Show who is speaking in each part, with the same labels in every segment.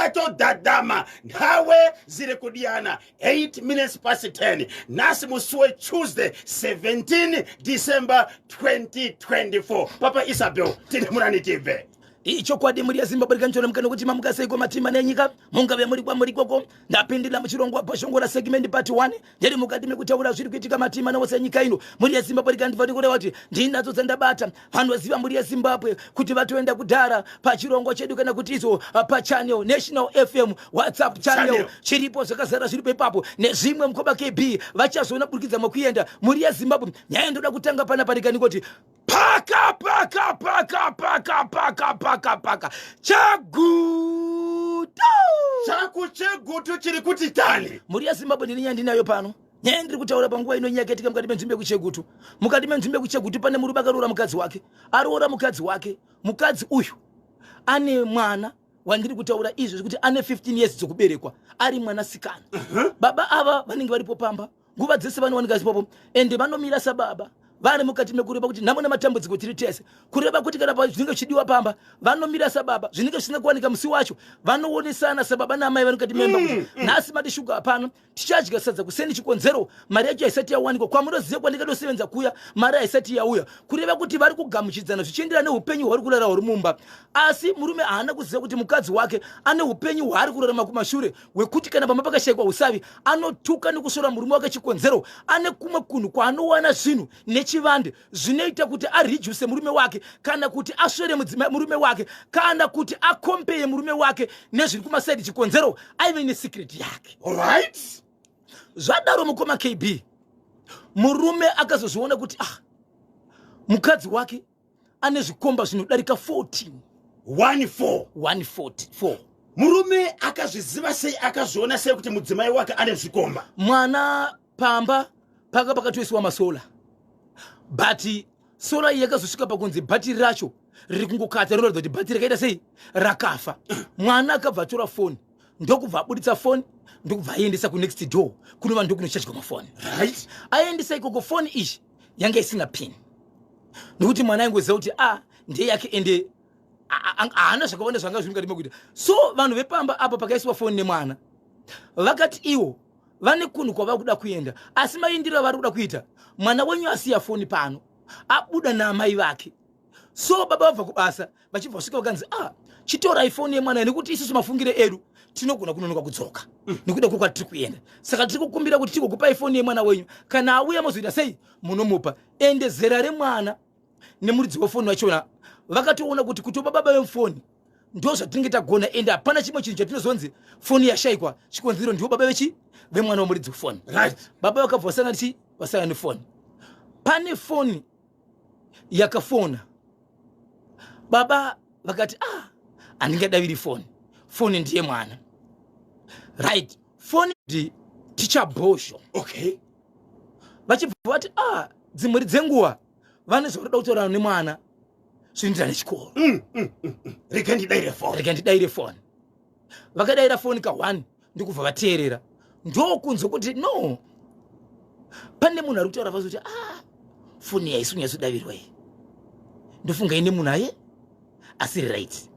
Speaker 1: Changa chodhadhama nhawe ziri kudiyana 8 minutes past 10 nhasi musi wetuesday 17 December 2024. Papa Isabel, tine murani tibve.
Speaker 2: Ichokwadi mhuri yeZimbabwe rikanditora mukana wekuti mamuka seiko matima nenyika mungave muri kwamuri ikoko. Ndapindira muchirongwa Bhozhongora segment part 1 ndiri mukati mekutaura zviri kuitika matima newose enyika ino. Mhuri yeZimbabwe rikandiva ndikureva kuti ndinadzo dzandabata. Vanoziva mhuri yeZimbabwe kuti vatoenda kudhara pachirongwa chedu kana kuti izvo pachannel National FM WhatsApp channel
Speaker 1: Channel.
Speaker 2: chiripo zvakazara zviripo ipapo nezvimwe mukoma KB vachazoona kuburikidza mwekuenda. Mhuri yeZimbabwe nyaya ndoda kutanga panapa ndikandingoti paka paka paka paka paka paka paka chagutu.
Speaker 1: Chaku chegutu chiri kuti tani.
Speaker 2: Mhuri yeZimbabwe ndine nyaya ndinayo pano. Nyaya ndiri kutaura panguva ino nyaya yakaitika mukati menzvimbo yekuChegutu. Mukati menzvimbo yekuChegutu pane murume akaroora mukadzi wake. Aroora mukadzi wake. Mukadzi uyu ane mwana wandiri kutaura izvo zvekuti ane 15 years dzokuberekwa ari mwanasikana. Baba ava vanenge varipo pamba nguva dzese vanowanika ipopo ende vanomira sababa vari mukati mekureva kuti nhamo nematambudziko tiri tese, kureva kuti kana zvinenge zvichidiwa pamba vanomira sababa, zvinenge zvisina kuwanika musi wacho vanoonesana sababa naamai vari mukati memba kuti nhasi mati shuga hapano, tichadya sadza kuseni, chikonzero mari yacho haisati yawanikwa kwamunoziva kwandikatosevenza kuya mari haisati yauya, kureva kuti vari kugamuchidzana zvichienderana neupenyu hwavari kurara huri mumba. Asi murume haana kuziva kuti mukadzi wake ane upenyu hwaari kurarama kumashure hwekuti kana pamba pakashaikwa usavi anotuka nekusvora murume wake, chikonzero ane kumwe kunhu kwaanowana zvinhu nechivande zvinoita kuti arijuse murume wake kana kuti asvore murume wake kana kuti akompeye murume wake nezviri kumasaidi, chikonzero aive nesecret yake.
Speaker 1: Alright.
Speaker 2: Zvadaro mukoma KB, murume akazozviona kuti mukadzi wake ane zvikomba zvinodarika 14.
Speaker 1: 14.
Speaker 2: 144.
Speaker 1: Murume akazviziva sei, akazviona sei kuti mudzimai wake ane zvikomba?
Speaker 2: Mwana pamba panga pakatoiswa masola, but sola iyi yakazosvika pakunzi bhatiri racho riri kungokata, rinoratidza kuti bhatiri rakaita sei, rakafa. Mwana akabva atora foni ndokubva abuditsa foni ndokubva aiendesa kunext door kunova ndokunochajwa mafoni. Aendesa ikoko foni iyi yanga isina pin nekuti mwana aingoziva kuti a ndiye yake ende haana zvakawanda zvanga zviri mukati mekuita. So vanhu vepamba apa pakaiswa foni nemwana vakati iwo vane kunhu kwava kuda kuenda, asi maindiro avari kuda kuita mwana wenyu asiya foni pano abuda naamai vake. So baba vabva kubasa vachibva vasvika vakanzi chitorai foni yemwana nekuti isusu mafungire edu tinogona kunonoka kudzoka nekuda kwekwatiri kuenda, saka tiri kukumbira kuti tigokupai foni yemwana wenyu, kana auya mozoita sei munomupa. Ende zera remwana nemuridzi wefoni vachona vakatoona kuti kutoba baba vemufoni ndo zvatinenge tagona, ende hapana chimwe chinhu chatinozonzi foni yashaikwa, chikonzero ndiwo baba vechi vemwana wemuridzi wefoni. Baba vakabva vasangana chi vasangana nefoni. Pane foni yakafona, baba vakati handingadaviri foni, foni ndiye mwana. Right, foni ndi ticha Bhozho. Vachibva vati dzimwe dzenguva vane zvavanoda kutaura nemwana zvinoenderana nechikoro.
Speaker 1: Rega ndidaire foni.
Speaker 2: Rega ndidaire foni. Vakadaira foni ka 1 ndikubva vateerera, ndokunzwa kuti no, pane munhu ari kutaura vazi kuti foni yaisi kunyatsodavirwa iyi, ndofunga ine munhu aye asiri right,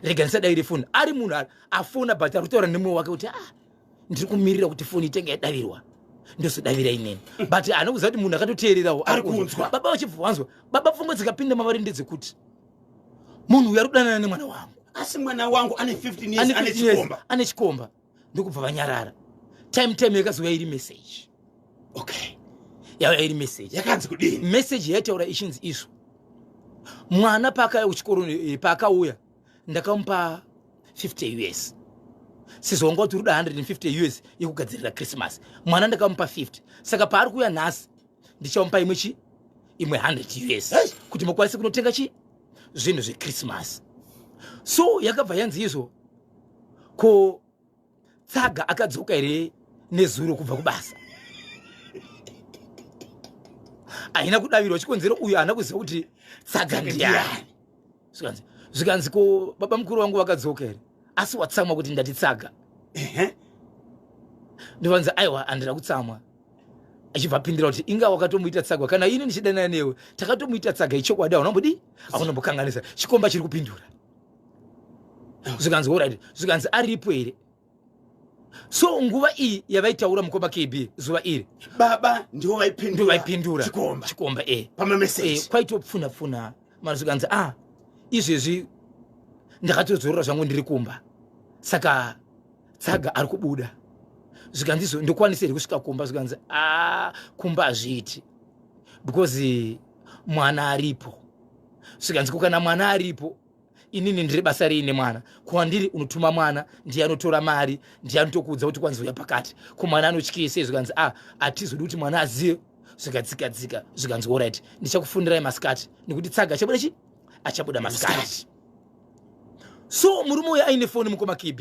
Speaker 2: rega ndisadaire foni. Ari munhu afona but ari kutaura nemumwe wake kuti ndiri kumirira kuti foni itenge yadavirwa ndozodavira inini, but haana kuziva kuti munhu akatoteererawo
Speaker 1: ari kunzwa.
Speaker 2: Baba vachibva vanzwa, baba pfungwa dzikapinda mavari ndedzekuti munhu uyu ari kudanana nemwana wangu,
Speaker 1: asi mwana wangu ane 15 years,
Speaker 2: ane
Speaker 1: ane
Speaker 2: 15 years,
Speaker 1: chikomba.
Speaker 2: Ane chikomba. Ndokubva vanyarara. Time yakazouya iri message. Yauya iri message.
Speaker 1: Yakanzi kudini?
Speaker 2: Message yaitaura ichinzi izvo mwana paakauya kuchikoro, paakauya ndakamupa 50 US sezvo wanga kuti uri kuda 150 US yekugadzirira Christmas. Mwana ndakamupa 50, saka paari kuuya nhasi ndichamupa imwe chi imwe 100 US
Speaker 1: Hey!
Speaker 2: kuti mukwanise kunotenga chi zvinhu zvechristmas. So yakabva yanzi izvo ko tsaga akadzoka here nezuro kubva kubasa? Haina kudavirwa, chikonzero uyu haana kuziva kuti tsaga ndiani. Zvikanzi ko baba mukuru vangu vakadzoka here? Asi watsamwa kuti ndati tsaga? Ndovanzi aiwa, handina kutsamwa. Achibva apindira kuti inga wakatomuita tsaga, kana ini ndichidanana newe takatomuita tsaga, ichokwadi, haunambodi haunombokanganisa. Chikomba chiri kupindura. Zvikanzi alright. Zvikanzi aripo here? So nguva iyi yavaitaura, mukoma KB, zuva iri
Speaker 1: Baba ndivo vaipindura.
Speaker 2: Ndo vaipindura.
Speaker 1: Chikomba.
Speaker 2: Chikomba, e.
Speaker 1: Pamameseji.
Speaker 2: Kwaitopfuna pfuna mara. Zvikanzi, a, izvezvi ndakatodzorora zvangu, ndiri kumba, saka Tsaga ari kubuda. Zvikanzi, izvo ndokwanisa here kusvika kumba? Zvikanzi, a, kumba hazviiti because mwana aripo. Zvikanzi, ko kana mwana aripo, inini ndiri basa rei nemwana? Kwandiri unotuma mwana, ndiye anotora mari, ndiye anotokuudza kuti kwanzi uya pakati. Ko mwana anotyisei? Zvikanzi, a, hatizodi kuti mwana azive. Zvikadzika dzika. Zvikanzi, alright, ndichakufundirai masikati nekuti Tsaga achabuda chi achabuda masikati. So murume uyu aine foni, mukoma KB,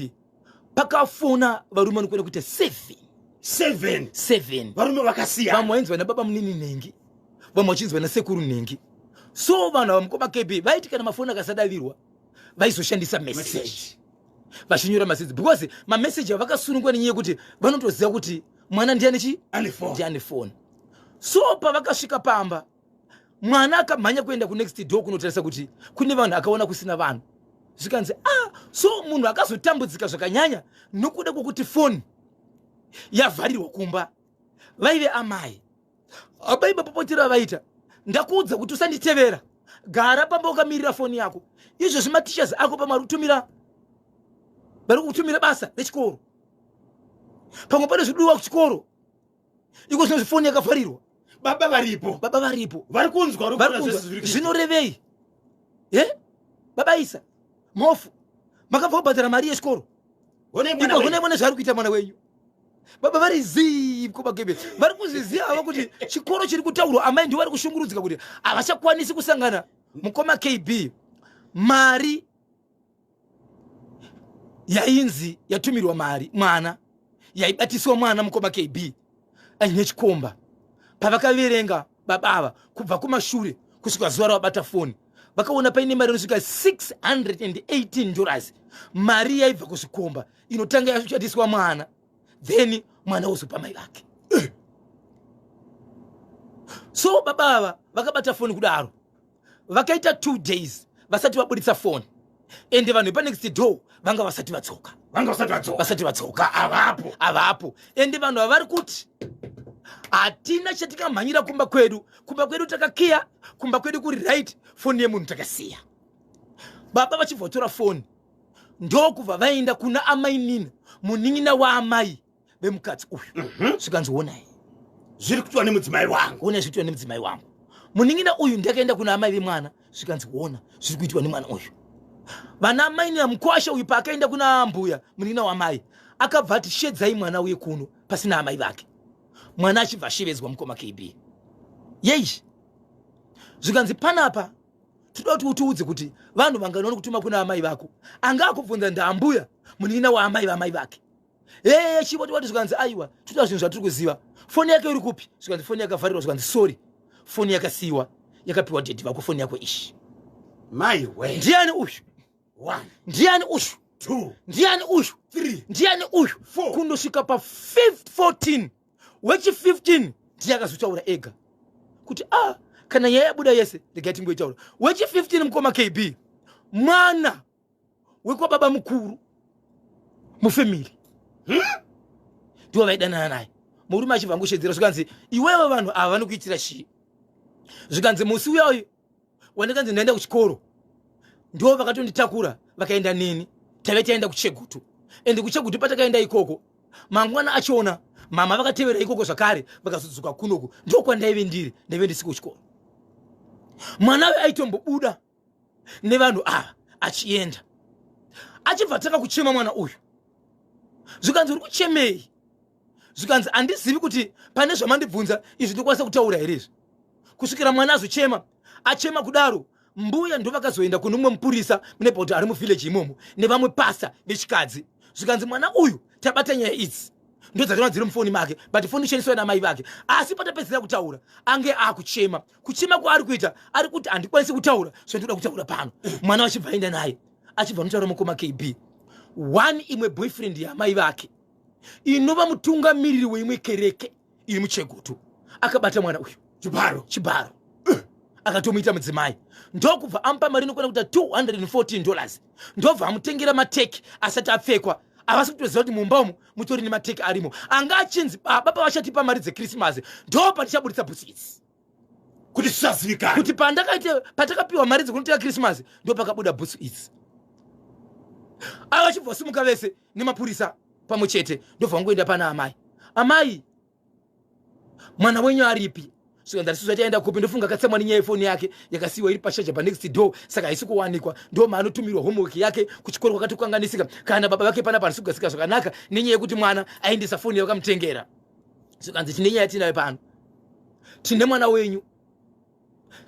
Speaker 2: pakafona varume vanokwenda kuita seven.
Speaker 1: Seven?
Speaker 2: Seven.
Speaker 1: Varume vakasiyana.
Speaker 2: Vamwe vainzwa nababa munini nhengi, vamwe vachinzwa nasekuru nhengi. So vanhu ava, mukoma KB, vaiti kana mafoni akasadavirwa, vaizoshandisa message.
Speaker 1: Message.
Speaker 2: Vachinyora maseji because mameseji avakasunungwa nenyaya yekuti vanotoziva kuti mwana ndiani chi
Speaker 1: Ane phone.
Speaker 2: Ndiane foni. So pavakasvika pamba, mwana akamhanya kuenda kunext door kunotarisa kuti kune vanhu. Akaona kusina vanhu. Zvikanzi, ah, so munhu akazotambudzika zvakanyanya nokuda kwokuti foni yavharirwa kumba vaive amai. Abai mapopotero avaita, "Ndakuudza kuti usanditevera, gara pamba ukamirira foni yako. Izvozvi mateachers ako pamwe ari kutumira, vari kukutumira basa rechikoro, pamwe pane zvidiwa kuchikoro iko zvinozvi, foni yakavharirwa."
Speaker 1: Baba varipo.
Speaker 2: Baba varipo.
Speaker 1: Vari kunzwa, vari
Speaker 2: Vari
Speaker 1: kuona
Speaker 2: kunzwa.
Speaker 1: zvese zviri kuitika.
Speaker 2: Zvinorevei e baba Isa mofu makabva kubhadhara mari yechikoro?
Speaker 1: Honai mwana
Speaker 2: Iko
Speaker 1: wenyu.
Speaker 2: honai mwana zvaari kuita mwana wenyu. Baba vari zii, mukoma KB, vari kuzviziva ava kuti chikoro chiri kutaurwa. Amai ndivo vari kushungurudzika kuti havachakwanisi kusangana. Mukoma KB, mari yainzi yatumirwa mari mwana, yaibatiswa mwana, mukoma KB, aine chikomba, pavakaverenga baba ava kubva kumashure kusvika zuva ravabata foni, vakaona paine mari inosvika $618, mari yaibva kuzvikomba inotanga yashatiswa mwana, then mwana wozopa mai vake. So baba ava vakabata foni kudaro, vakaita 2 days vasati vabuditsa foni, ende vanhu vepanext door vanga vasati vadzoka.
Speaker 1: Vanga vasati vadzoka.
Speaker 2: Vasati vadzoka.
Speaker 1: Avapo.
Speaker 2: Avapo. Ende vanhu ava vari kuti hatina chatikamhanyira kumba kwedu, kumba kwedu takakiya, kumba kwedu kuri right, foni yemunhu takasiya. Baba vachibva vatora foni, ndokubva vaenda kuna amainini, munin'ina waamai vemukadzi uyu. Zvikanzi, "Onai
Speaker 1: zviri kuitwa nemudzimai wangu."
Speaker 2: "Onai zviri kuitwa nemudzimai wangu." Munin'ina uyu ndakaenda kuna amai vemwana, zvikanzi, "Ona zviri kuitwa nemwana uyu." Vana amainina, mukwasha uyu paakaenda kuna mbuya, munin'ina wamai akabva ati, "Shedzai mwana uye kuno," pasina amai vake. Mwana achibva ashevedzwa, mukoma KB, yei. Zvikanzi, "Panapa toda kuti utiudze kuti vanhu vanganoona kutuma kuna amai vako." Anga akubvunza ndaambuya, munin'ina waamai vamai vake. Ee, chivoti wati. Zvikanzi, "Aiwa, toda zvinhu zvatiri kuziva. Foni yake iri kupi?" Zvikanzi, "Foni yakavharirwa." Zvikanzi, "Sorry, foni yakasiyiwa, yakapiwa daddy vako, foni yako ishi."
Speaker 1: Mai we!
Speaker 2: Ndiani uyu?
Speaker 1: One.
Speaker 2: Ndiani uyu?
Speaker 1: Two.
Speaker 2: Ndiani uyu?
Speaker 1: Three.
Speaker 2: Ndiani uyu?
Speaker 1: Four.
Speaker 2: Kundosvika pa 14, wechi 15 ndiye akazotaura ega kuti, a, kana nyaya yabuda yese, regai tingoitaura. Wechi 15, mukoma KB, mwana wekwababa mukuru mufamily, ndiwo vaidanana naye. Murume achibva angoshedzera. Zvikanzi, "Iwewe, vanhu ava vanokuitira chii?" Zvikanzi, "Musi uyayo wandakanzi ndaenda kuchikoro, ndo vakatonditakura vakaenda neni. Taive taenda kuChegutu, ende kuChegutu patakaenda ikoko, mangwana achiona mama vakatevera ikoko zvakare, vakazodzoka kunoku. Ndokwandaive ndiri, ndaive ndisi kuchikoro. Mwana uyu aitombobuda nevanhu ava achienda." Achibva tanga kuchema mwana uyu. Zvikanzi, "Uri kuchemei?" Zvikanzi, "Handizivi kuti pane zvamandibvunza izvi ndokwanisa kutaura here izvi." Kusvikira mwana azochema, achema kudaro, mbuya ndo vakazoenda kune mumwe mupurisa munebhodha ari muvillage imomo nevamwe pasa vechikadzi. Zvikanzi, "Mwana uyu tabata nyaya idzi, ndo dzatona dziri mufoni make, but foni ishandiswa namai vake. Asi patapedzera kutaura ange akuchema. Kuchema kwaari kuita, ari kuti handikwanisi kutaura zvandinoda kutaura pano." Mwana vachibva aenda naye, achibva anotaura, mukoma KB, one imwe boyfriend yamai vake inova mutungamiriri weimwe kereke iri muChegutu akabata mwana uyu
Speaker 1: Chibharo.
Speaker 2: Chibharo. Akatomuita mudzimai, ndokubva amupa mari inokwana kuita 214 dollars, ndobva amutengera mateki asati apfekwa. Havasi kutoziva kuti mumba umu mutori nemateki arimo. Anga achinzi baba pavachatipa mari dzekrisimasi ndo patichaburitsa bhutsu idzi,
Speaker 1: kuti zvisazivikana
Speaker 2: kuti pandakaita patakapiwa mari dzekunotenga Christmas ndo pakabuda bhutsu idzi. Ava vachibva vasimuka vese nemapurisa pamwe chete, ndobva vangoenda pana amai. Amai, mwana wenyu aripi? Saka ndarisusa taenda kupi? Ndofunga akatsamwa nenyaya yefoni yake yakasiyiwa iri pashaja panext door, saka haisi kuwanikwa. Ndo maanotumirwa homework yake kuchikoro kwakatokanganisika. Kana baba vake panapa handisi kugasika zvakanaka nenyaya yekuti mwana aendesa foni yakamutengera. Zvikanzi tine nyaya tinayo pano, tine mwana wenyu.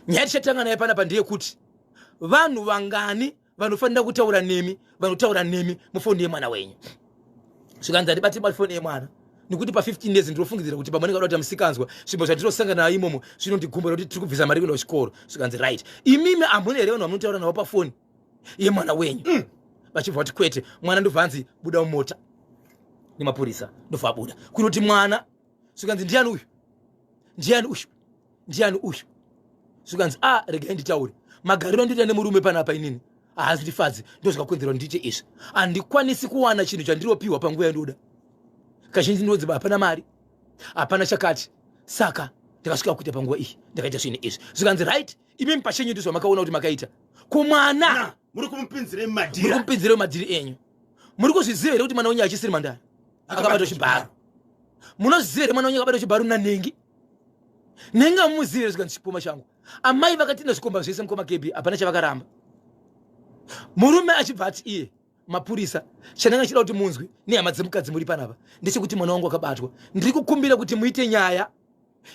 Speaker 2: Nyaya tichatanga naye panapa ndeyekuti vanhu vangani vanofanira kutaura nemi, vanotaura nemi mufoni yemwana wenyu? Zvikanzi handibati foni yemwana nekuti pa15 days ndinofungidzira kuti pamwe ndingada kuti musikanzwa zvimbo zvandinosangana nayo imomo zvinondigumbura kuti tiri kubvisa mari kuenda kuchikoro. Zvikanzi right, imimi hamuna here vanhu vamunotaura navo pafoni yemwana wenyu? Vachibva vati kwete. Mwana ndobva anzi buda mumota nemapurisa, ndobva abuda kunoti mwana. Zvikanzi ndiani uyu, ndiani uyu, ndiani uyu? Zvikanzi a regai nditaure, magariro andinoita nemurume panapa inini haasi ndifadzi, ndo zvakakonzerwa ndiite izvi. Handikwanisi kuwana chinhu chandinopiwa panguva yandoda. Kazhinji ndinonzi hapana mari, hapana chakati, saka ndakasvika kuita panguva iyi ndakaita zvinhu izvi. Zvikanzi right, imimi pachenyu ndizvo makaona kuti makaita kumwana.
Speaker 1: Muri kumupinzire
Speaker 2: muri mumadhira. Kumupinzire mumadhiri enyu. Muri kuzviziva here kuti mwana wenyu achisiri mandara, akabatwa chibharo? Munozviziva here mwana wenyu akabatwa chibharo nanhengi nhengi? Hamumuzivi here? Zvikanzi chipoma changu. Amai vakatinda zvikomba zvese, mukoma KB, hapana chavakaramba. Murume achibva ati iye, mapurisa, chandanga chida kuti munzwi nehama dzemukadzi muri panapa ndechekuti mwana wangu akabatwa. Ndiri kukumbira kuti muite nyaya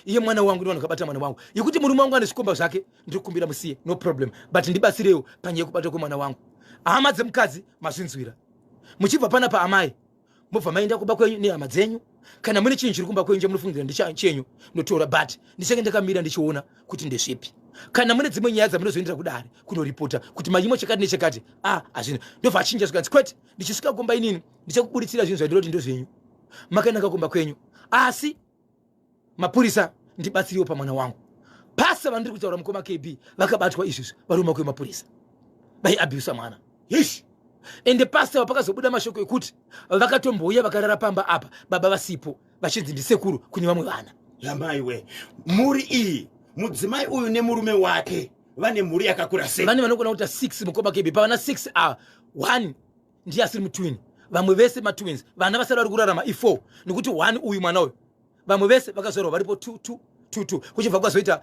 Speaker 2: iye mwana wangu nevanhu vakabata mwana wangu. Yekuti murume wangu ane zvikomba zvake, ndiri kukumbira musiye, no problem, but ndibatsirewo panyaya yekubatwa kwemwana wangu. Hama dzemukadzi mazvinzwira. Muchibva panapa amai, mobva maenda kumba kwenyu nehama dzenyu. Kana mune chinhu chiri kumba kwenyu chamunofungidzira ndechenyu, ndotora, but ndichange ndakamira ndichiona kuti ndezvipi. Kana mune dzimwe nyaya dzamunozoendera kudare kunoripota kuti manyimo chakati nechakati, a hazvina. Ndobva achinja, zvikanzi kwete, ndichisvika kumba inini ndichakubuditsira zvinhu zvandinoti ndozvenyu makanaka kumba kwenyu, asi mapurisa ndibatsiriwo pamwana wangu. Pasa vandiri kutaura, mukoma KB, vakabatwa izvizvi vari mumako emapurisa, vaiabusa mwana.
Speaker 1: Ish.
Speaker 2: Ende pasta pakazobuda mashoko ekuti vakatombouya vakarara pamba apa baba vasipo, vachinzi ndisekuru kune vamwe vana.
Speaker 1: Yamaiwe, mhuri iyi, mudzimai uyu nemurume wake vane mhuri yakakura sei?
Speaker 2: Vane vanogona kuita 6, mukoma KB. Pavana 6 a 1 ndiye asiri mutwin, vamwe vese matwins. Vana vasari vari kurarama i4, nekuti 1 uyu mwana uyu, vamwe vese vakazvarwa varipo 2 2 2 2, kuchibva kwazoita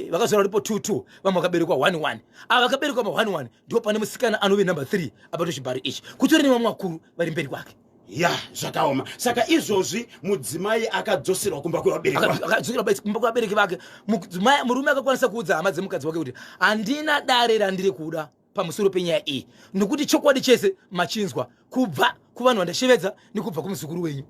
Speaker 2: vakazvarwa varipo 2 2, vamwe vakaberekwa 1 1. Ava vakaberekwa ma 1 1 ndipo pane musikana anove number 3 abato chibharo ichi, kutori nevamwe vakuru vari mberi kwake.
Speaker 1: Ya, zvakaoma. Saka izvozvi mudzimai akadzoserwa kumba kwevabereki vake.
Speaker 2: Akadzokera kumba kwevabereki vake. Murume akakwanisa kuudza hama dzemukadzi wake kuti handina dare randiri kuda pamusoro penyaya iyi, nokuti chokwadi chese machinzwa kubva kuvanhu vandashevedza nekubva kumuzukuru wenyu,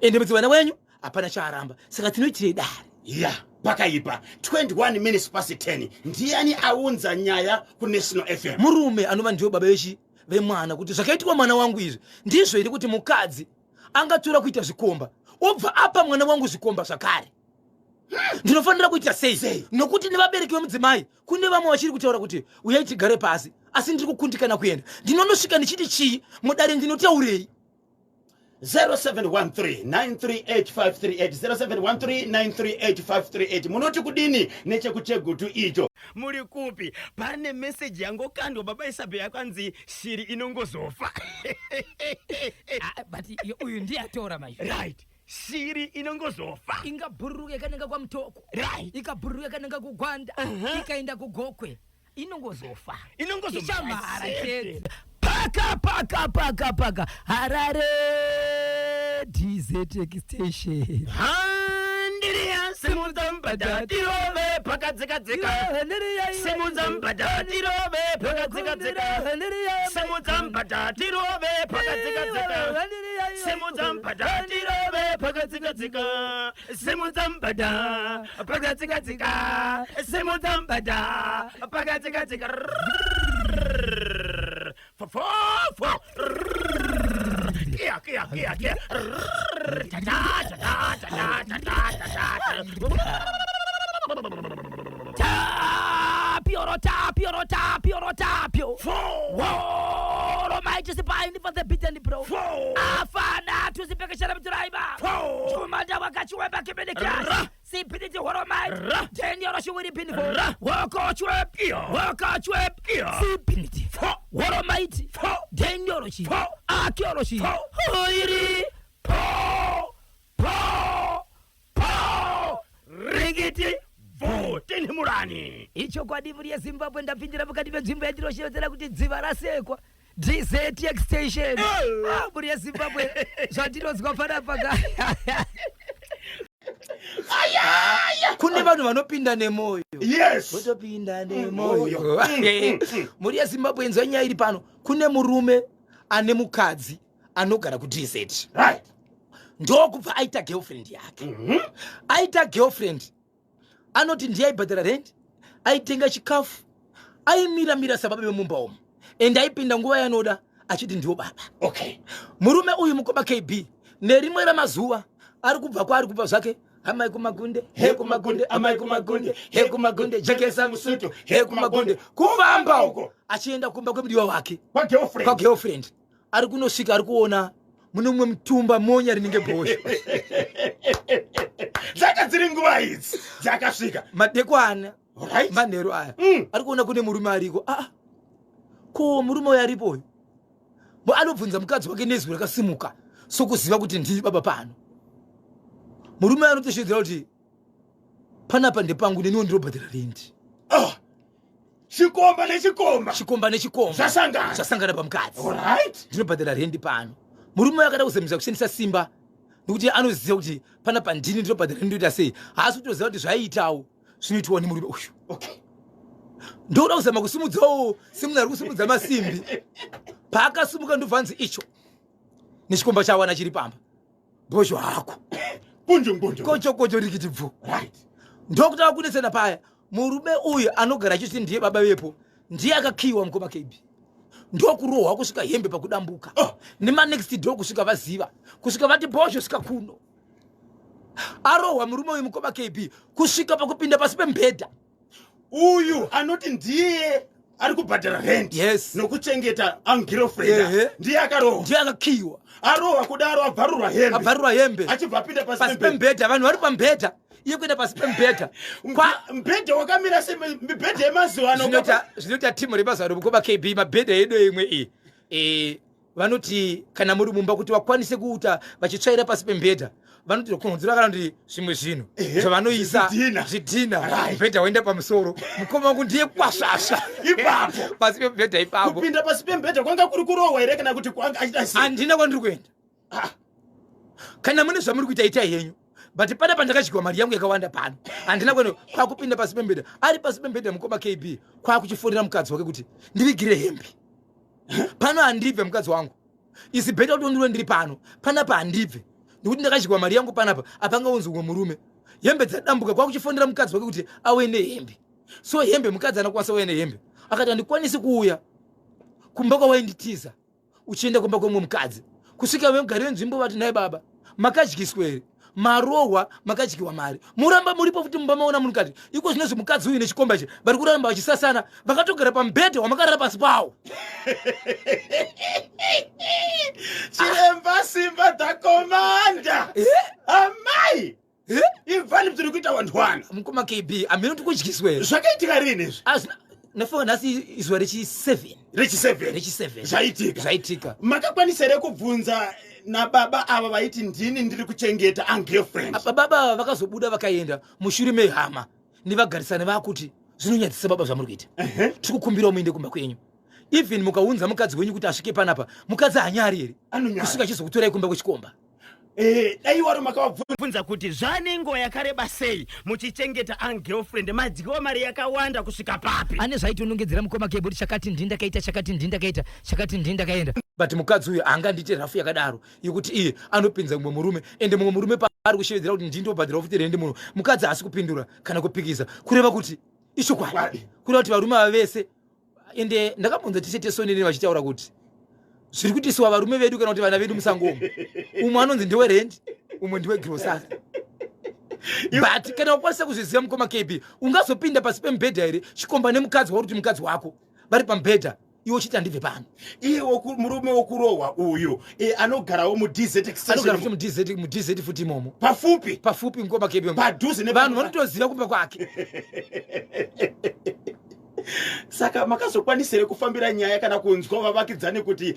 Speaker 2: ende mudzimana wenyu hapana chaaramba, saka tinoitirei dare?
Speaker 1: Ya, pakaipa. 21 minutes past 10. Ndiani aunza nyaya kuNational FM?
Speaker 2: Murume anova ndiwo baba vechi vemwana, kuti zvakaitwa mwana wangu izvi ndizvo here, kuti mukadzi angatora kuita zvikomba obva apa mwana wangu zvikomba zvakare? Ndinofanira kuita sei?
Speaker 1: Sei?
Speaker 2: Nokuti nevabereki vemudzimai kune vamwe vachiri kutaura kuti uyai tigare pasi, asi ndiri kukundikana kuenda. Ndinonosvika ndichiti chii mudare? Ndinotaurei?
Speaker 1: 0713938538, 0713938538. Munoti kudini nechekuChegutu icho? Muri kupi? Pane meseji yangokandwa, baba Isabel, yakanzi shiri inongozofa.
Speaker 2: Ah, but uyu ndiye atora manje.
Speaker 1: Right, shiri inongozofa.
Speaker 2: Ingabhururuka ikananga kwaMutoko, ikabhururuka ikananga kuGwanda, ikaenda kuGokwe, inongozofa.
Speaker 1: Inongozomhara.
Speaker 2: Chete. Paka paka paka paka Harare DZ Extension.
Speaker 1: Handiriya, simudza mbada tirove pakadzikadzika, simudza mbada tirove pakadzikadzika, simudza mbada tirove pakadzikadzika, simudza mbada tirove pakadzikadzika, simudza mbada pakadzikadzika, simudza mbada pakadzikadzika. Fofofo, kia kia kia kia, ta ta ta ta ta ta ta ta ta.
Speaker 2: tapio tapio tapio tapio woro maiti sipaini for the beat and bro afana tusipekeshera mturaiba chumanda wakachiweba kibidikasi sipiniti horomai denioro shiwiri pinifo wokochwep wokochwep sipiniti horomaiti denioro chi akioro chi oiri po po
Speaker 1: po rikiti bvo tinhimurani.
Speaker 2: Ichokwadi mhuri yeZimbabwe ndapindira mukati menzvimbo yandinoshevedzera kuti dziva rasekwa DZ extension. Ah, mhuri yeZimbabwe zvandinonzwa panapa ka. Kune vanhu vanopinda nemoyo.
Speaker 1: Yes.
Speaker 2: Votopinda nemoyo. Mhuri yeZimbabwe inzwa nyaya iri pano. Kune murume ane mukadzi anogara kuDZ.
Speaker 1: Right.
Speaker 2: Ndokubva aita girlfriend yake. Aita girlfriend anoti ndiye aibhadhara rent, aitenga chikafu, aimira mira sababa vemumba umu and aipinda nguva yanoda achiti ndiwo baba.
Speaker 1: Okay.
Speaker 2: Murume uyu mukoma KB nerimwe ramazuva ari kubva kwaari kubva zvake amai kumagunde he kumagunde amai kumagunde he kumagunde jekesa musutu he kumagunde kufamba uko achienda kumba kwemudiwa wake
Speaker 1: kwagirlfriend
Speaker 2: ari kunosvika ari kuona mune mumwe mutumba monya rinenge bhosho
Speaker 1: dzaka dziri nguva idzi dzakasvika
Speaker 2: madekwana right. manheru aya ari kuona kune murume ariko aa ah, ko murume uyo aripo uyu anobvunza mukadzi wake nezwi rakasimuka sokuziva kuti ndii baba pano murume anotoshedzera kuti panapa ndepangu neniwo ndinobhadhara rendi
Speaker 1: oh. Chikomba nechikomba.
Speaker 2: Chikomba nechikomba.
Speaker 1: Zvasangana.
Speaker 2: Zvasangana pamukadzi.
Speaker 1: Alright.
Speaker 2: Ndinobhadhara rendi pano. Murume uyo akada kuzemesa kushandisa simba nekuti anoziva kuti panapa ndini ndinobhadhara rendi ndoita sei. Haasi kutoziva kuti zvaiitawo zvinoitwa nemurume uyu.
Speaker 1: Okay.
Speaker 2: Ndokuda kuzama kusimudzawo semunhu ari kusimudza masimbi. Paakasimuka ndobva anzi icho nechikomba chawana chiri pamba. Bhozho hako.
Speaker 1: Kunju ngunju.
Speaker 2: Kocho kocho rikiti bvu.
Speaker 1: Right.
Speaker 2: Ndokutanga kunetsana paya. Murume uyu anogara achiti ndiye baba vepo. Ndiye akakiwa mukoma KB. Ndokurohwa kusvika hembe pakudambuka.
Speaker 1: Oh.
Speaker 2: Nema next door kusvika vaziva. Kusvika vati bhozho svika kuno. Arohwa murume uyu mukoma KB kusvika pakupinda pasi pembhedha.
Speaker 1: Uyu anoti ndiye ari kubhadhara rent
Speaker 2: yes.
Speaker 1: nokuchengeta angirofrend ndiye akarohwa
Speaker 2: ndiye akakiwa
Speaker 1: arohwa kudaro abvarurwa hembe
Speaker 2: abvarurwa hembe
Speaker 1: achibva apinda
Speaker 2: pasi pembhedha vanhu vari pambhedha iye kuenda pasi pembhedha
Speaker 1: mbhedha wakamira semibhedha yemazuva
Speaker 2: ano zvinoita timu remazuva ano mukoma kb mabhedha edu imwe iyi eh, vanoti kana muri mumba kuti vakwanise kuuta vachitsvaira pasi pembhedha vanoti kunzira kana kuti zvimwe zvinhu zvavanoisa zvidhina mubhedha woenda pamusoro mukoma wangu ndiye kwasvasva
Speaker 1: ipapo
Speaker 2: pasi pemubhedha ipapo
Speaker 1: kupinda pasi pemubhedha kwanga kuri kurohwa here kana kuti kwanga achida
Speaker 2: sei handina kwandiri kuenda ah. Kana mune zvamuri kuita itai henyu but pana pandakadyiwa mari yangu yakawanda pano handina kuenda kwakupinda pasi pemubhedha ari pasi pemubhedha mukoma KB kwakuchifonera mukadzi wake kuti ndivigire hembe pano handibve mukadzi wangu isi bheta kuti ndiro ndiri pano panapa handibve nekuti ndakadyiwa mari yangu panapa apangaunzi umwe murume hembe dzadambuka kwakuchifonera mukadzi wake kuti auye nehembe so hembe mukadzi anokwanisa uye nehembe akati handikwanisi kuuya kumba kwawainditiza uchienda kumba kwemumwe mukadzi kusvika vemugari venzvimbo vati nhai baba makadyiswa here marohwa makadyiwa mari muramba muripo futi mumba maona munhukadzi iko zvinozvi mukadzi uyu nechikomba ichi vari kuramba vachisasana vakatogara pamubhedha wamakarara pasi pawo
Speaker 1: chiremba simba the commander
Speaker 2: eh?
Speaker 1: amai eh? ivani tiri kuita wandwana
Speaker 2: mukoma kb hameno tikudyiswa here
Speaker 1: zvakaitika rini izvi
Speaker 2: nafunga nhasi izuva rechi7
Speaker 1: rechi7
Speaker 2: rechi7
Speaker 1: zvaitika
Speaker 2: zvaitika
Speaker 1: makakwanisa here kubvunza nababa ava vaiti ndini ndiri kuchengeta angirlfriend
Speaker 2: baba ava vakazobuda vakaenda mushure mehama nevagarisani vakuti zvinonyadzisa baba zvamuri kuita tiri kukumbirawo muende kumba kwenyu even mukaunza mukadzi wenyu kuti asvike panapa mukadzi hanyari here kusvika achizokutorai kumba kwechikomba
Speaker 1: Eh, dai waro makavabvunza kuti zvane nguva yakareba sei muchichengeta angirlfriend madyiwa mari yakawanda kusvika papi
Speaker 2: ane zvaitonongedzera mukoma keboti chakati ndini ndakaita chakati ndini ndakaita chakati ndini ndakaenda but mukadzi uyu haangandiite rafu yakadaro yekuti iye anopinza mumwe murume ende mumwe murume paari kushevedzera kuti ndini ndobhadhira futi rendi muno mukadzi haasi kupindura kana kupikisa kureva kuti ichokwadi kureva kuti varume ava vese ende ndakambonza tese tesonene vachitaura kuti zviri kuitisiwa varume vedu kana kuti vana vedu musango umu umwe anonzi ndewe rent umwe ndewe grosari But kana ukwanisa kuzviziva, mukoma KB, ungazopinda pasi pemubhedha here, chikomba nemukadzi wauri kuti mukadzi wako vari pamubhedha, iwe uchiti handibve pano?
Speaker 1: Iye murume wokurohwa uyu anogarawo muDZ.
Speaker 2: Anogara futi muDZ, muDZ futi imomo.
Speaker 1: Pafupi.
Speaker 2: Pafupi, mukoma KB.
Speaker 1: Padhuze.
Speaker 2: Vanhu vanotoziva kumba kwake.
Speaker 1: Saka makazokwanisire kufambira nyaya kana kunzwa vavakidzani kuti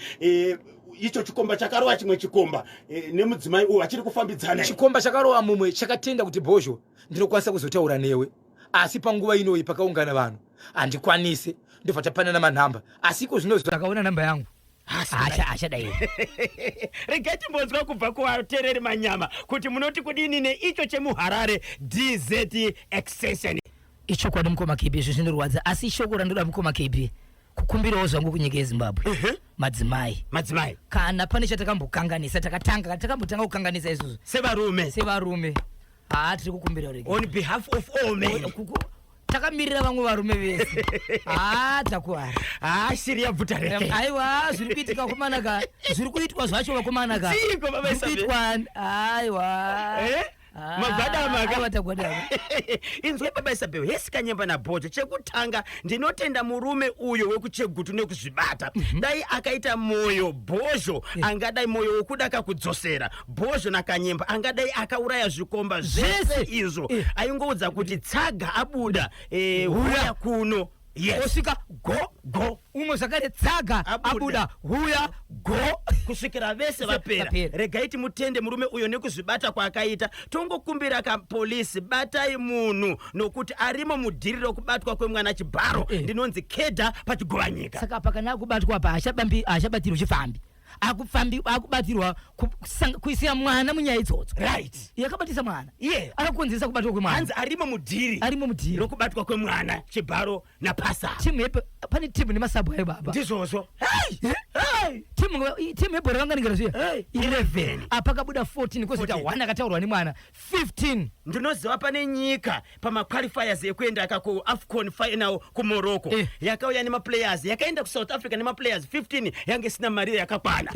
Speaker 1: icho chikomba chakarova chimwe chikomba nemudzimai uyu achiri kufambidzana?
Speaker 2: Chikomba chakarova mumwe chakatenda kuti, "Bhozho, ndinokwanisa kuzotaura newe, asi panguva inoyi pakaungana vanhu handikwanise." Ndobva tapanana manhamba, asi iko zvino akaona namba yangu achadai.
Speaker 1: Regai timbonzwa kubva kuvateereri manyama kuti munoti kudini neicho chemuHarare DZ Extension.
Speaker 3: Ichokwadi, mukoma KB, izvi zvinorwadza, asi shoko randoda, mukoma KB, kukumbirawo zvangu kunyika yeZimbabwe, madzimai.
Speaker 1: Madzimai.
Speaker 3: Kana pane chatakambokanganisa, takatanga, takambotanga kukanganisa isusu
Speaker 1: sevarume.
Speaker 3: Sevarume, haa, tiri kukumbira rege.
Speaker 1: On behalf of all men.
Speaker 3: Takamirira vamwe varume vese, haa, takuara.
Speaker 1: Haa, shiri yabvuta reke.
Speaker 3: Aiwa, zviri kuitika, vakomana ka, zviri kuitwa zvacho, vakomana ka.
Speaker 1: Chiiko, baba
Speaker 3: Zviri
Speaker 1: Isabel?
Speaker 3: kuitwa, aiwa.
Speaker 1: Eh?
Speaker 3: Ah,
Speaker 1: Magwadama ka.
Speaker 3: Aiwa, tagwadama.
Speaker 1: Inzwe, baba Isabel, hesi Kanyemba nabhojo. Chekutanga, ndinotenda murume uyo wekuChegutu nekuzvibata. Dai akaita mwoyo, Bhozho, angadai mwoyo wokuda kakudzosera Bhozho naKanyemba, angadai akauraya zvikomba zvese
Speaker 3: Zvese.
Speaker 1: izvo.
Speaker 3: Eh.
Speaker 1: Aingoudza kuti tsaga abuda, huya kuno, yes.
Speaker 3: Osvika
Speaker 1: go go.
Speaker 3: Umwe zvakare, tsaga
Speaker 1: Abuda.
Speaker 3: abuda, huya, go.
Speaker 1: Kusvikira vese vapera.
Speaker 3: Vapera.
Speaker 1: Regai timutende murume uyo nekuzvibata kwaakaita. Tongokumbira kapolisi, batai munhu nokuti arimo mudhiri rokubatwa kwemwana chibharo.
Speaker 3: Eh.
Speaker 1: Ndinonzi Kedha paChigovanyika.
Speaker 3: Saka apa kana akubatwa apa, haachabambi, haachabatirwa chifambi, akufambi, akubatirwa kuisira mwana munyaya idzodzo. Yakabatisa mwana. Akakonzeresa kubatwa kwemwana.
Speaker 1: Hanzi arimo mudhiri.
Speaker 3: Arimo mudhiri.
Speaker 1: Rokubatwa kwemwana chibharo napasa.
Speaker 3: Timu pane timu nemasabhu ayo, baba.
Speaker 1: Ndizvozvo.
Speaker 3: Timu yebhora vanganingara zviya.
Speaker 1: Hey,
Speaker 3: 11, apa kabuda 14, kwozoita
Speaker 1: 14.
Speaker 3: 1 akataurwa nemwana, 15.
Speaker 1: Ndinoziva pane nyika pamaqualifiers ekuenda ka kuAFCON final kuMorocco, yakauya nemaplayers, yakaenda kuSouth Africa nemaplayers 15, yange isina mari yakakwana.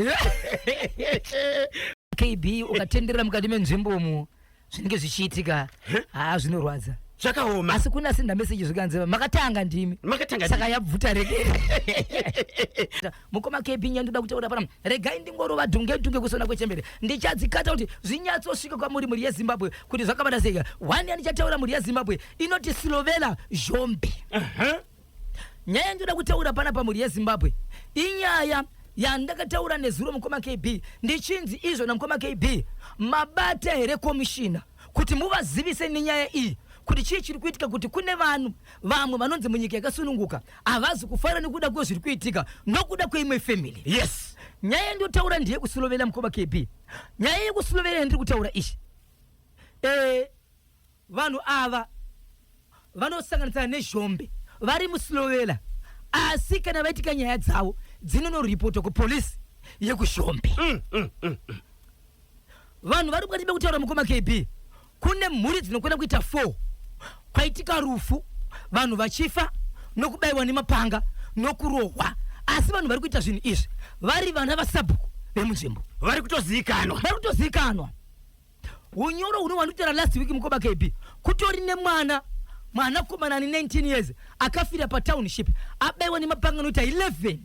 Speaker 3: KB, ukatenderera mukati menzvimbo umu, zvinenge zvichiitika, haa, zvinorwadza.
Speaker 1: Zvakaoma.
Speaker 3: Asi kuna senda meseji zvikanzi makatanga ndimi.
Speaker 1: Makatanga.
Speaker 3: Saka yabvuta rekere, mukoma KB. Nyandoda kutaura pana, regai ndingorova dhunge dhunge kusona kwechembere, ndichadzikata kuti zvinyatsosvika kwamuri, mhuri yeZimbabwe, kuti zvakabata sei. One yandichataura, mhuri yeZimbabwe, inoti Silovela Zhombe. Nyaya yandoda kutaura pana pamhuri yeZimbabwe inyaya yandakataura nezuro, mukoma KB, ndichinzi izvo namukoma KB, mabata here komishina kuti muvazivise nenyaya iyi, kuti chii chiri kuitika, kuti kune vanhu vamwe vanonzi munyika yakasununguka havazi kufanira nekuda kwezviri kuitika nokuda kweimwe family. Nyaya yandotaura ndeyekuSilovela, mukoma KB. Nyaya yekuSilovela yandiri kutaura ishi, vanhu ava vanosanganisana neZhombe vari muSilovela, asi kana vaitika nyaya dzavo dzinonoripotwa kupolisi yekuZhombe. Vanhu vari mukati mekutaura, mukoma KB, kune mhuri dzinokwana kuita 4 kwaitika rufu, vanhu vachifa nokubayiwa nemapanga nokurohwa, asi vanhu vari kuita zvinhu izvi vari vana vasabhuku vemunzvimbo.
Speaker 1: Vari kutozivikanwa.
Speaker 3: Vari kutozivikanwa. Unyoro huno hwandikutaura last week, mukoma KB, kutori nemwana, mwanakomana ane 19 years, akafira patownship abayiwa nemapanga anoita 11,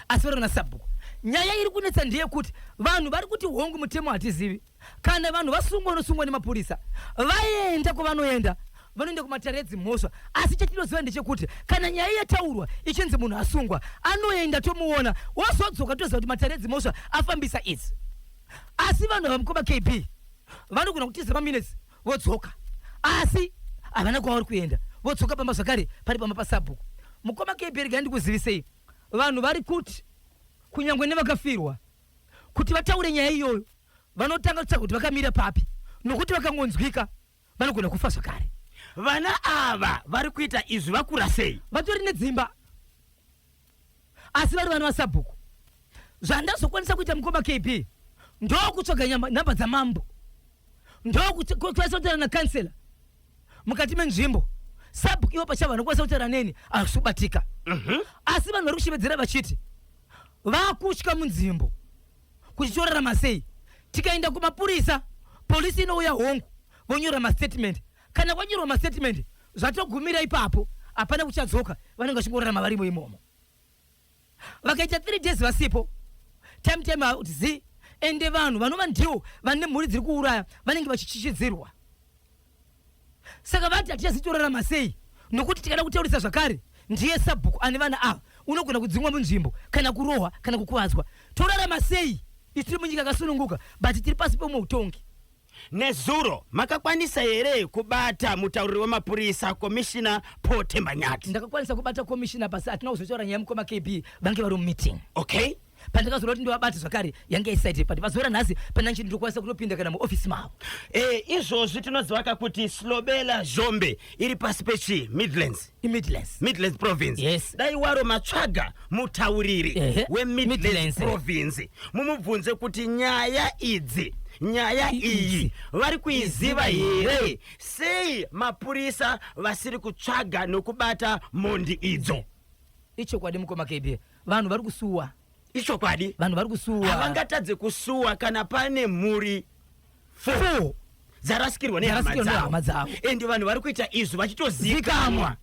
Speaker 3: asi vari vana sabhuku. Nyaya iri kunetsa ndeyekuti vanhu vari kuti hongu, mutemo hatizivi, kana vanhu vasungwa unosungwa nemapurisa, vaenda kwavanoenda, vanoenda kumatare edzimhosva. Asi chatinoziva ndechekuti kana nyaya yataurwa ichinzi munhu asungwa, anoenda, tomuona, wozodzoka, toziva kuti matare edzimhosva afambisa idzi. Asi vanhu ava, mukoma KB, vanogona kutiza maminutes vodzoka, asi havana kwavari kuenda, vodzoka pamba zvakare, pari pamba pasabhuku. Mukoma KB, regai ndikuzivisei, vanhu vari kuti kunyange nevakafirwa, kuti vataure nyaya iyoyo, vanotanga kutsvaga kuti vakamira papi, nokuti vakangonzwika vanogona kufa zvakare.
Speaker 1: Vana ava vari kuita izvi vakura sei?
Speaker 3: Vatori nedzimba, asi vari vana vasabhuku. Zvandazokwanisa kuita, mukoma KB, ndokutsvaga nhamba dzamambo, ndokukwanisa kutaura nakansela mukati menzvimbo. Sabhuku ivo pachavo vanokwanisa kutaura neni, asi kubatika. Asi vanhu vari kushevedzera vachiti vakutya munzvimbo kuti torarama sei tikaenda kumapurisa. Polisi inouya, hongu, vonyora mastatement. Kana kwanyorwa mastatement, zvatogumira ipapo, hapana kuchadzoka. Vanenge vachingorarama varimo imomo. Vakaita 3 days vasipo, time time out zi. Ende vanhu vanova ndivo vane mhuri dziri kuuraya vanenge vachichichidzirwa. Saka vati hatichazitorarama sei, nokuti tikada kutaurisa zvakare ndiye sabhuku ane vana ava, unogona kudzingwa munzvimbo kana kurohwa kana kukuvadzwa. Torarama sei isu tiri munyika yakasununguka, but tiri pasi peumwe utongi?
Speaker 1: Nezuro makakwanisa here kubata mutauriri wemapurisa, Commissioner Paul Themba Nyathi?
Speaker 3: Ndakakwanisa kubata commissioner pasi. Hatina kuzotaura nyaya, mukoma KB, vange vari mumeeting. Pandakazoda kuti ndovabate zvakare, yange isaite, but pazuva ranhasi pananchi ndinokwanisa kutopinda kana muofisi mavo.
Speaker 1: Izvozvi tinoziva ka kuti Silobela Zhombe iri pasi pechi Midlands?
Speaker 3: IMidlands.
Speaker 1: Midlands Province.
Speaker 3: Yes.
Speaker 1: Dai waro matsvaga mutauriri weMidlands
Speaker 3: Midlands.
Speaker 1: Province, mumubvunze kuti nyaya idzi, nyaya iyi vari kuiziva here? Sei mapurisa vasiri kutsvaga nokubata mhondi idzo?
Speaker 3: Ichokwadi, mukoma KB, vanhu vari kusuwa.
Speaker 1: Ichokwadi.
Speaker 3: Vanhu vari kusuwa.
Speaker 1: Havangatadze kusuwa kana pane mhuri
Speaker 3: four
Speaker 1: four dzarasikirwa nehama
Speaker 3: Dzarasikirwa nehama
Speaker 1: dzavo,
Speaker 3: dzavo.
Speaker 1: Ende vanhu vari kuita izvi vachitozikamwa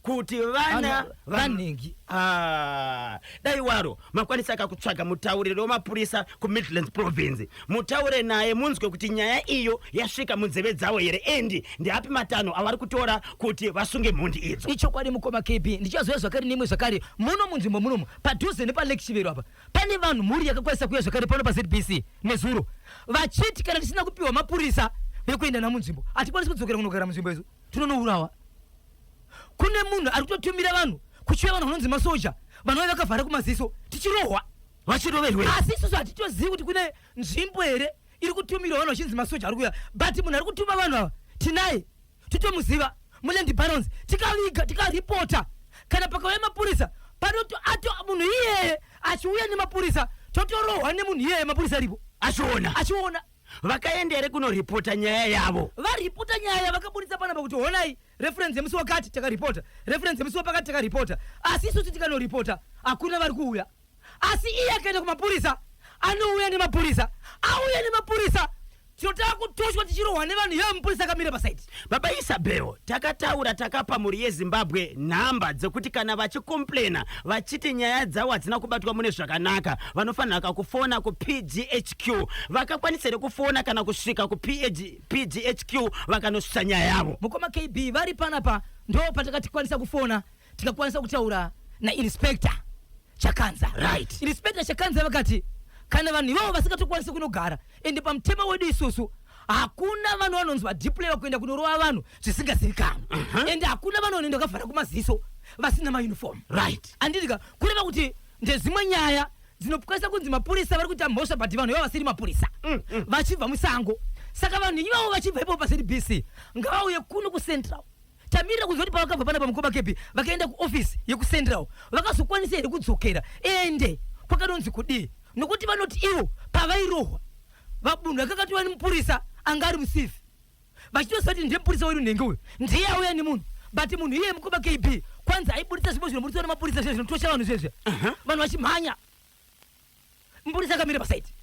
Speaker 1: kuti vana
Speaker 3: Vanhingi.
Speaker 1: Ah, dai waro makwanisa kakutsvaga mutauriri wemapurisa kuMidlands Province, mutaure naye, munzwe kuti nyaya iyo yasvika munzeve dzavo here, endi ndeapi matanho avari kutora kuti vasunge mhondi idzo.
Speaker 3: Ichokwadi, mukoma KB. Ndichazouya zvakare neimwe zvakare. Muno munzvimbo munomu, padhuze nepalake Chivero apa, pane vanhu, mhuri yakakwanisa kuuya zvakare pano paZBC nezuro vachiti kana tisina kupiwa mapurisa vekuenda namunzvimbo, hatikwanisi kudzokera kunogara munzvimbo idzo, tinonourawa. Kune munhu ari kutotumira vanhu, kuchiuya vanhu vanonzi masoja, vanouya vakavhara kumaziso, tichirohwa.
Speaker 1: Vachiroverwei?
Speaker 3: Asi isusu hatitozivi kuti kune nzvimbo here iri kutumirwa vanhu vachinzi masoja ari kuuya, but munhu ari kutuma vanhu ava tinaye, totomuziva, muland barons. Tikaviga, tikaripota, kana pakauya mapurisa panoto ato munhu iyeye achiuya nemapurisa, totorohwa nemunhu iyeye mapurisa aripo.
Speaker 1: Achiona?
Speaker 3: Achiona.
Speaker 1: Vakaenda here kunoripota nyaya yavo?
Speaker 3: Varipota nyaya, vakaburitsa panapa kuti honai reference yemusi wakati takaripota, reference yemusi wapakati takaripota. Asi isusu tikanoripota hakuna vari kuuya, asi iye akaenda kumapurisa anouya nemapurisa. Auya nemapurisa, tinotanga kutoshwa, tichirohwa nevanhu iyeyo mupurisa akamira pasaidi.
Speaker 1: Baba Isabel, takataura, takapa mhuri yeZimbabwe nhamba dzekuti kana vachicomplaina vachiti nyaya dzavo hadzina kubatwa mune zvakanaka, vanofanira kufona kuPGHQ. Vakakwanisa here kufona kana kusvika kuPGHQ vakanosvitsa nyaya yavo?
Speaker 3: Mukoma KB, vari panapa ndo patakatikwanisa kufona, tikakwanisa kutaura naInspector Chakanza. Inspector Chakanza vakati kana vanhu ivavo vasingatokwanisi kunogara, ende pamutemo wedu isusu hakuna vanhu vanonzi vadeployiwa kuenda kunorova vanhu zvisingazivikanwi, ende hakuna vanhu vanoenda vakavhara kumaziso vasina mauniform. Andidika kureva kuti ndezimwe nyaya dzinokwanisa kunzi mapurisa vari kuita mhosva, but vanhu ivavo vasiri mapurisa vachibva musango. Saka vanhu ivavo vachibva ipapo paZBC ngavauye kuno kuCentral. Tamirira kunzwa kuti pavakabva panapa, mukoma KB, vakaenda kuofisi yekuCentral, vakazokwanisa here kudzokera, ende kwakanonzi kudii, nokuti vanoti ivo pavairohwa vabunhu vakakatiwa nemupurisa anga ari musifi, vachitoziva kuti ndiye mupurisa wedu nhengi uyu, ndiye auya nemunhu. But munhu iye, mukoma KB, kwanzi aiburitsa zvimwe zvinoburitswa nemapurisa zviya zvinotosha vanhu zvezve, vanhu vachimhanya, mupurisa akamira pasaidi.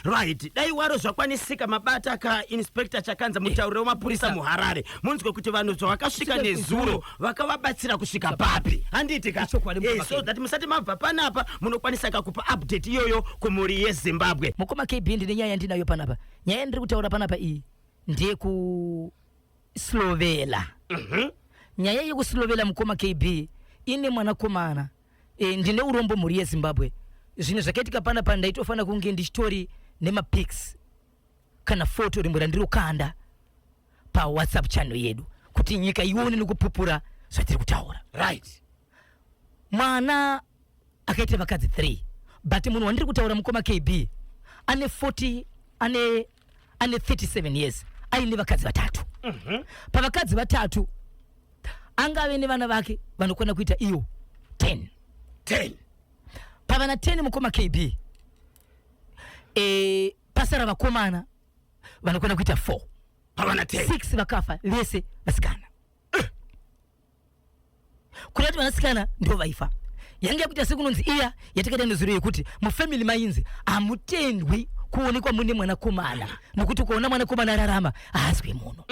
Speaker 1: Right, dai waro zvakwanisika mabata kaInspector Chakanza, mutauriri wemapurisa muHarare, munzwe kuti vanhu zvavakasvika
Speaker 3: Svika
Speaker 1: nezuro
Speaker 3: nezuro.
Speaker 1: vakavabatsira kusvika papi, handiti ka?
Speaker 3: Ichokwadi, mukoma
Speaker 1: So
Speaker 3: KB.
Speaker 1: that musati mabva panapa munokwanisa kakupa update iyoyo kumhuri yeZimbabwe.
Speaker 3: Mukoma KB, ndine nyaya yandinayo panapa. Nyaya yandiri kutaura panapa iyi ndeyekuSlovela. Nyaya yekuSlovela, mukoma KB, ine mwanakomana. Ndine urombo, mhuri yeZimbabwe, zvinhu zvakaitika panapa ndaitofanira kunge ndichitori nemapics kana foto rimwe randirokanda paWhatsApp channel yedu kuti nyika ione nekupupura zvatiri kutaura. Mwana akaita vakadzi 3, but munhu wandiri kutaura, mukoma KB, ane 40, ane 37 years, aine vakadzi vatatu. Pavakadzi vatatu angave nevana vake vanokwana kuita iwo 10.
Speaker 1: 10.
Speaker 3: Pavana 10, mukoma KB, pasara vakomana vanokwana kuita 4.
Speaker 1: Pavana 10.
Speaker 3: 6 vakafa vese vasikana. Kuda kuti vanasikana ndo vaifa. Yange yakuita sekunonzi iya yatakaita nezuro yekuti mufamily mainzi hamutendwi. Kuonekwa mune mwanakomana, nokuti ukaona mwanakomana ararama, haazwi muno.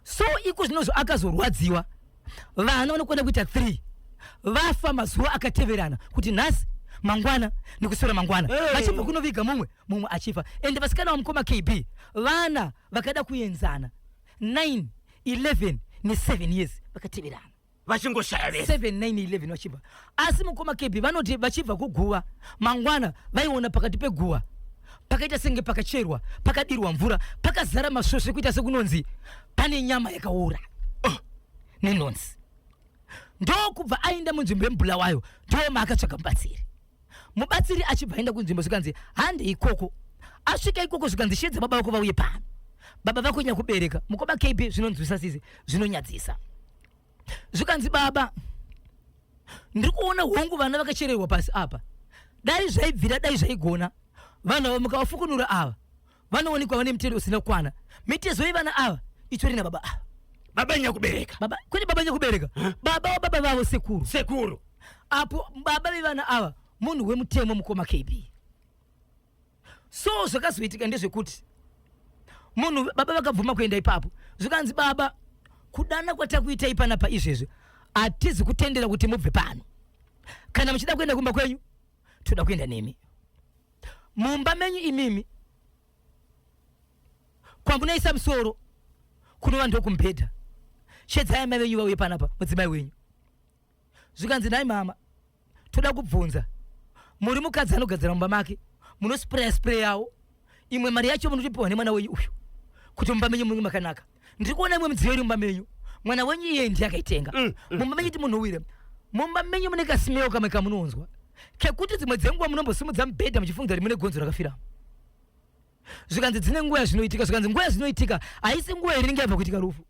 Speaker 3: So iko zvinozvo akazorwadziwa, vana vanokwana kuita 3 vafa mazuva akateverana, kuti nhasi, mangwana nekuswera mangwana.
Speaker 1: Hey.
Speaker 3: Vachibva kunoviga mumwe, mumwe achifa. Ende vasikana vamukoma KB, vana vakada kuenzana, 9, 11 ne7 years, vakateverana.
Speaker 1: Vachingoshaya vese.
Speaker 3: 7, 9, 11 vachibva. Asi mukoma KB, vanoti vachibva kuguva mangwana, vaiona pakati peguva pakaita senge pakacherwa, pakadirwa mvura, pakazara masvosve, kuita sekunonzi pane nyama yakaora nenonzi. Ndokubva aenda munzvimbo yemuBulawayo, ndo maakatsvaga mubatsiri. Mubatsiri achibva aenda kunzvimbo, zvikanzi hande ikoko. Asvika ikoko, zvikanzi shedza baba vako vauye pano, baba vako nyakubereka. Mukoma KB, zvinonzwisa sisi, zvinonyadzisa. Zvikanzi, baba, ndiri kuona hongu vana vakachererwa pasi apa. Dai zvaibvira, dai zvaigona, vanhu ava mukavafukunura ava, vanoonekwa vane mutero usina kukwana. Mitezo yevana ava itori nababa ava.
Speaker 1: Baba nyakubereka.
Speaker 3: Baba, kwete baba nyakubereka, baba wababa vavo, sekuru.
Speaker 1: Sekuru.
Speaker 3: Apo baba vevana ava munhu wemutemo, mukoma KB. So zvakazoitika ndezvekuti munhu baba vakabvuma kuenda ipapo. Zvikanzi, baba, kudana kwatakuitai panapa izvezvi, hatizi kutendera kuti mubve pano. Kana muchida kuenda kumba kwenyu, toda kuenda nemi mumba menyu imimi, kwamunoisa musoro kunova ndokumubhedha. Shedzai amai venyu vauye panapa, mudzimai wenyu. Zvikanzi, nhai mama, toda kubvunza, muri mukadzi anogadzira mumba make, munospraya sprayawo, imwe mari yacho munotopiwa nemwana wenyu uyu kuti mumba menyu munge makanaka. Ndiri kuona imwe midziyo iri mumba menyu, mwana wenyu iye ndiye akaitenga. Mumba menyu timunhuwire, mumba menyu mune kasmell kamwe kamunonzwa, kekuti dzimwe dzenguva munombosimudza mubhedha muchifunga kuti mune gonzo rakafiramo. Zvikanzi dzine nguva yazvinoitika. Zvikanzi nguva yazvinoitika haisi nguva inenge yabva kuitika rufu.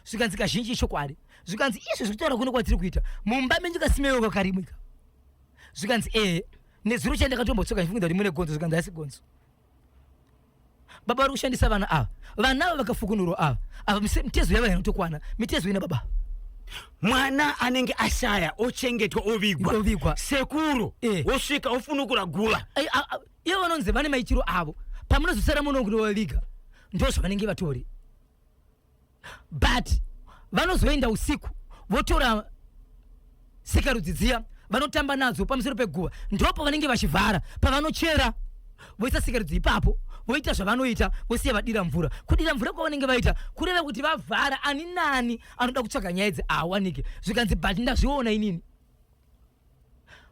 Speaker 3: Zvikanzi kazhinji ichokwadi. Zvikanzi izvi zvekutaura kuno kwatiri kuita, mumba menyu kasmell kakarimwika. Zvikanzi ehe, nezuro chandakatombotsoka ndichifunga kuti mune gonzo. Zvikanzi haisi gonzo, baba vari kushandisa vana ava. Vana ava vakafukunurwa ava, ava mitezo yava inotokwana mitezo ina baba.
Speaker 1: Mwana anenge ashaya ochengetwa, ovigwa.
Speaker 3: Ovigwa.
Speaker 1: Sekuru wosvika ofunukura guva.
Speaker 3: Ai, ivo vanonzi vane maitiro avo. Pamunozosara muno kunovaviga, ndo zvavanenge vatori. But vanozoenda usiku, votora sikarudzi dziya, vanotamba nadzo pamusoro peguva. Ndopo vanenge vachivhara, pavanochera voisa sikarudzi ipapo, voita zvavanoita, vosiya vadira mvura. Kudira mvura kwavanenge vaita kureva kuti vavhara, ani nani anoda kutsvaga nyaya idzi haawanike. Zvikanzi, but ndazviona inini,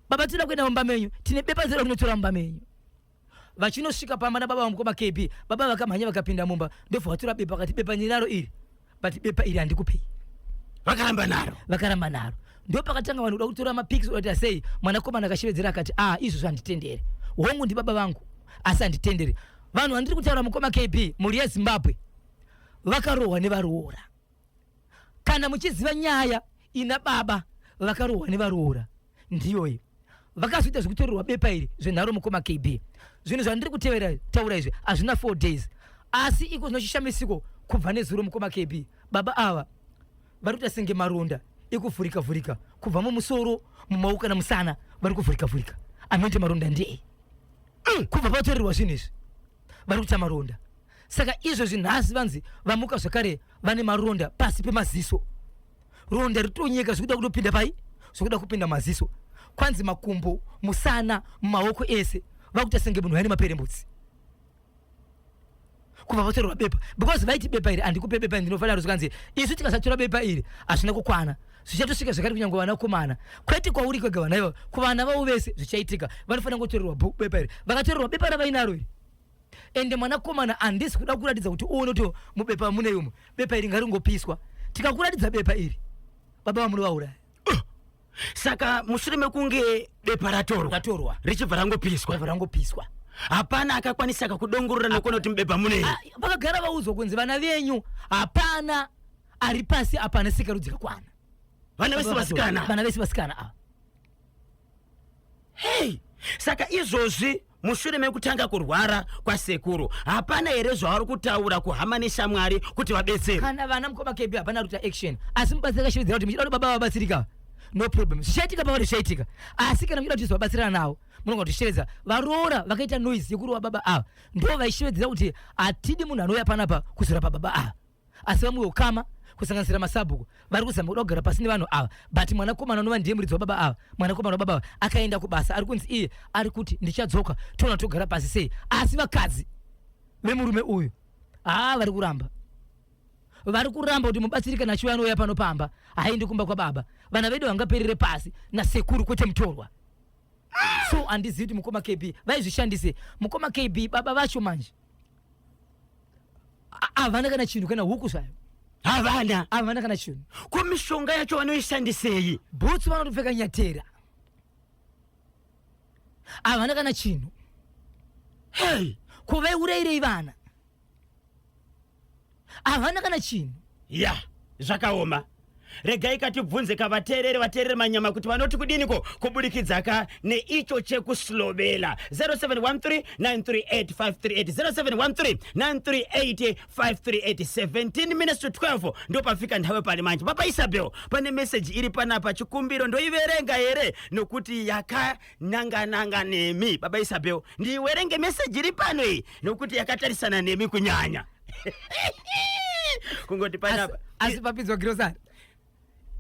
Speaker 3: baba, tinoda kuenda mumba menyu, tine bepa zera kunotora mumba menyu. Vachinosvika pamba nababa vamukoma KB, baba vakamhanya vakapinda mumba, ndobva vatora bepa, vakati, bepa ndinaro iri, but bepa iri handikupei.
Speaker 1: Vakaramba naro.
Speaker 3: Vakaramba naro. Ndo pakatanga vanhu kuda kutora mapics, kuda sei. Mwanakomana akashevedzera akati, a izvozvo handitendere. Hongu ndibaba vangu, asi handitendere. Vanhu vandiri kutaura, mukoma KB, mhuri yeZimbabwe, vakarohwa nevaroora. Kana muchiziva nyaya ina baba vakarohwa nevaroora, ndiyoyi. Vakazoita zvekutorerwa bepa iri zvenharo. Mukoma KB, zvinhu zvandiri kutevera taura izvi hazvina 4 days, asi iko zvinochishamisiko kubva nezuro, mukoma KB, baba ava vari kuita senge maronda ekuvhurika vhurika kubva mumusoro, mumaoko kana musana, vari kuvhurika vhurika. Anoita maronda ndei? Kubva patorerwa zvinhu izvi vari kuita maronda. Saka izvozvi nhasi vanzi vamuka zvakare vane maronda pasi pemaziso, ronda ritonyeka zvekuda kutopinda pai, zvekuda kupinda maziso. Kwanzi makumbo, musana, mumaoko ese vakuita senge munhu aine maperembudzi kubva vatorerwa bepa, because vaiti, bepa iri handikupe, bepa ndinofanira. Zvikanzi isu tikasatora bepa iri hazvina kukwana, zvichatosvika zvakati kunyange vanakomana, kwete kwauri kwega, vana ivavo, kuvana vavo vese zvichaitika. Vanofanira kutorerwa bepa iri. Vakatorerwa bepa ravainaro iri. Ende mwanakomana, handisi kuda kuratidza kuti uone kuti mubepa mune umu. Bepa iri ngaringopiswa. Tikakuratidza bepa iri, baba vamunovauraya.
Speaker 1: Saka mushure mekunge bepa ratorwa,
Speaker 3: ratorwa,
Speaker 1: richibva rangopiswa,
Speaker 3: bepa rangopiswa,
Speaker 1: hapana akakwanisa kakudongorora nekuona kuti mubepa munei?
Speaker 3: Ah, vakagara vaudzwa kunzi vana venyu hapana ari pasi apa nesikarudzi kakwana.
Speaker 1: Vana vese vasikana.
Speaker 3: Vana vese vasikana ava.
Speaker 1: Hei, saka izvozvi mushure mekutanga kurwara kwasekuru, hapana here zvavari kutaura kuhama neshamwari kuti vabetserwe?
Speaker 3: Kana vana, mukoma KB, hapana kuita action. Asi mubatsiri akashevedzera kuti muchida kuti baba vabatsirika. No problem, zvichaitika pavari zvichaitika, asi kana muchida kuti tizovabatsirana navo, munogona kutishevedza. Varoora vakaita noise yekurova baba ava, ndo vaishevedzera kuti hatidi munhu anouya panapa kuzorapa baba ava. Asi vamwe ukama, kusanganisira masabhuku, vari kuzama kuda kugara pasi nevanhu ava, but mwanakomana unova ndiye muridzi wababa ava, mwanakomana wababa ava akaenda kubasa, ari kunzi iye ari kuti ndichadzoka, toona togara pasi sei. Asi vakadzi vemurume uyu, haa, vari kuramba, vari kuramba kuti mubatsiri kana achiuya anouya pano pamba, haendi kumba kwababa. Vana vedu vangaperere pasi nasekuru, kwete mutorwa. So handizivi kuti mukoma KB vaizvishandise. Mukoma KB, baba vacho manje havana kana chinhu, kana huku zvayo.
Speaker 1: Havana.
Speaker 3: Havana kana chinhu.
Speaker 1: Ko mishonga yacho vanoishandisei?
Speaker 3: Bhutsu vanotopfeka nyatera. Havana kana chinhu.
Speaker 1: Hey.
Speaker 3: Ko vaiurayirei vana? Havana kana chinhu.
Speaker 1: Ya, zvakaoma. Regai katibvunze kavateereri, vateereri manyama, kuti vanoti kudiniko kuburikidza ka neicho chekuslovela. 0713 938 538, 0713 938 538. 17 minutes to 12 ndopafika nthawi pali manje. Papa Isabel, pane meseji iri panapa, chikumbiro, ndoiverenga here? Nokuti yakanangananga nemi. Baba Isabel, ndiiwerenge meseji iri pano iyi, nokuti yakatarisana nemi kunyanya. Kungoti panapa
Speaker 3: Asi papidzwa girosari.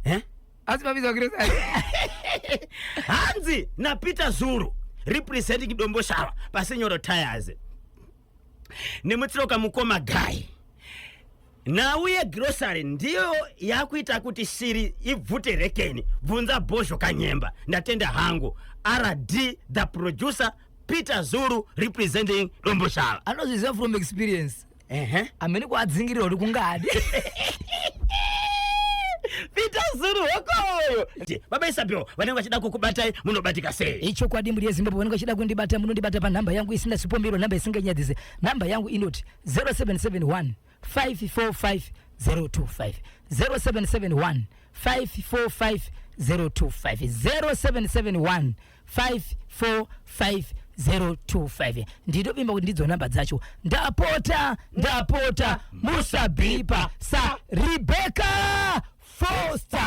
Speaker 1: Eh?
Speaker 3: Asi papidzwa girosari.
Speaker 1: Hanzi naPeter Zulu representing Domboshava paSenyoro Tires nemutsiroka, mukoma Gai, nhau yegrosary ndiyo yakuita kuti shiri ibvute rekeni. Bvunza Bhozho Kanyemba. Ndatenda hangu. RD the producer, Peter Zulu representing Domboshava.
Speaker 3: Anozviziva from experience.
Speaker 1: Ehe.
Speaker 3: Amene kuadzingirirwa kuti kungadi.
Speaker 1: Peter Zulu hokoyo. Baba Isabel, vanenge vachida kukubatai munobatika sei?
Speaker 3: Ichokwadi, mhuri yeZimbabwe, vanenge vachida kundibata, munondibata panhamba yangu isina chipombero, nhamba isinganyadzise. Nhamba yangu inoti 0771 545 025, 0771 545 025, 0771 545 025. Ndinopimba kuti ndidzo nhamba dzacho. Ndapota, ndapota, musabhipa saRebecca Foster.